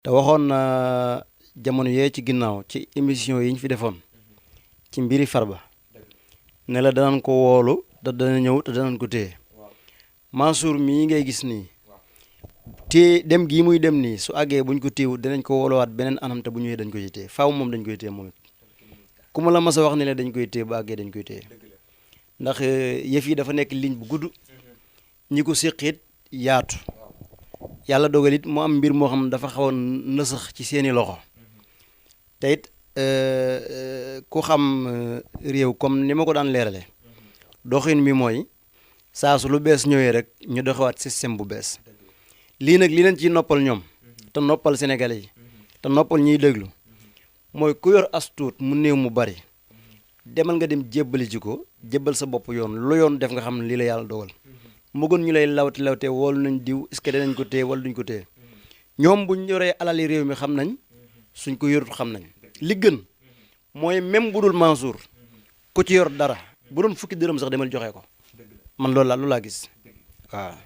te waxoon na jamono yee ci ginnaaw ci émission yi ñu fi defoon ci mbiri Farba ne la danañ ko woolu te dana ñëw te danañ ko téye Mansour mii ngay gis nii téye dem gii muy dem nii su àggee buñ ko téewut danañ ko woolowaat beneen anam te bu ñëwee dañ ko ci téye faaw moom dañ koy téye moom it ku ma la mas a wax ne la dañ koy téye bu àggee dañ koy téye ndax yëf yi dafa nekk ligne bu gudd ñi ko séqit yaatu yàlla dogal it mu am mbir moo xam ne dafa xaw a nësax ci seeni loxo te it ku xam réew comme ni ma ko daan leerale doxin mi mooy saa su lu bees ñëwee rek ñu doxewaat système bu bees lii nag li leen ciy noppal ñoom te noppal Sénégalais yi te noppal ñiy déglu mooy ku yor as tuut mu néew mu bari demal nga dem jébbali ji ko jébbal sa bopp yoon lu yoon def nga xam ne lii la yàlla dogal mu gën ñu lay lawte woolu nañ diw est-ce que danañ ko téye wala duñ ko téye ñoom buñ yoree alali réew mi xam nañ suñ ko yorut xam nañ li gën mooy même bu dul Mansour ku ci yor dara bu doon fukki dërëm sax demal joxe ko man loolu laa gis waaw